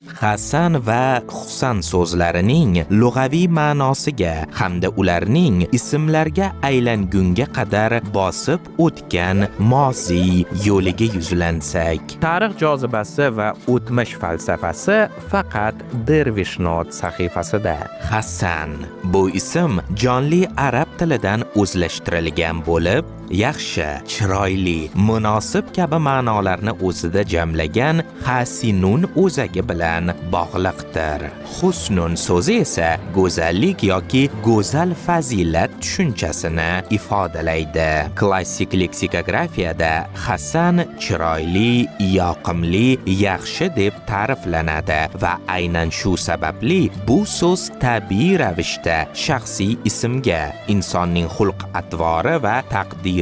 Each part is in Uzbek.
Hasan va Husan so'zlarining lug'aviy ma'nosiga hamda ularning ismlarga aylangunga qadar bosib o'tgan moziy yo'liga yuzlansak. Tarix jozibasi va o'tmish falsafasi faqat Dervishnot sahifasida. Hasan bu ism jonli arab tilidan o'zlashtirilgan bo'lib, yaxshi, chiroyli, munosib kabi ma'nolarni o'zida jamlagan hasinun o'zagi bilan bog'liqdir. Husnun so'zi esa go'zallik yoki go'zal fazilat tushunchasini ifodalaydi. Klassik leksikografiyada Hasan chiroyli, yoqimli, yaxshi deb ta'riflanadi va aynan shu sababli bu so'z tabiiy ravishda shaxsiy ismga, insonning xulq-atvori va taqdiri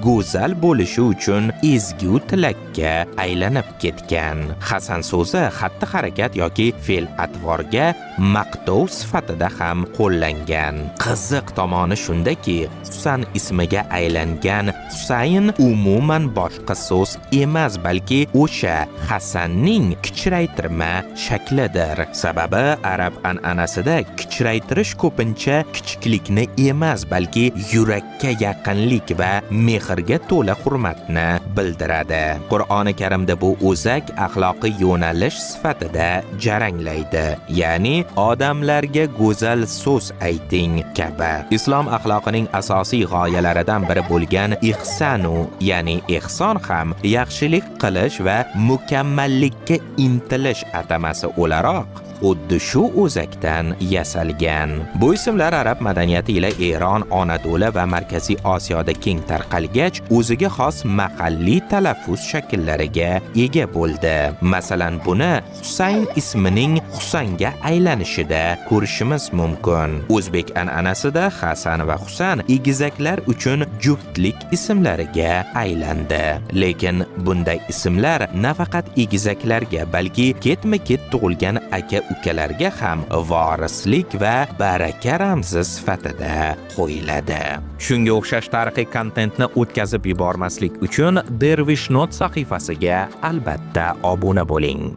go'zal bo'lishi uchun ezgu tilakka aylanib ketgan. Hasan so'zi xatti-harakat yoki fe'l-atvorga maqtov sifatida ham qo'llangan. Qiziq tomoni shundaki, Husan ismiga aylangan Husayn umuman boshqa so'z emas, balki o'sha Hasanning kichraytirma shaklidir. Sababi arab an'anasida kichraytirish ko'pincha kichiklikni emas, balki yurakka yaqinlik va mehrga to'la hurmatni bildiradi. Qur'oni Karimda bu o'zak axloqiy yo'nalish sifatida jaranglaydi, ya'ni odamlarga go'zal so'z ayting kabi. Islom axloqining asosiy g'oyalaridan biri bo'lgan ihsanu, ya'ni ehson ham yaxshilik qilish va mukammallikka intilish atamasi o'laroq xuddi shu o'zakdan yasalgan. Bu ismlar arab madaniyati ila Eron, Anadolu va Markaziy Osiyoda keng tarqalgach, o'ziga xos mahalliy talaffuz shakllariga ega bo'ldi. Masalan, buni Husayn ismining Husanga aylanishida ko'rishimiz mumkin. O'zbek an'anasida Hasan va Husan egizaklar uchun juftlik ismlariga aylandi. Lekin bunday ismlar nafaqat egizaklarga, balki ketma-ket tug'ilgan aka-ukalarga ham vorislik va baraka ramzi sifatida qo'yiladi. Shunga o'xshash tarixiy kontentni o'tkazib yubormaslik uchun Dervish Not sahifasiga albatta obuna bo'ling.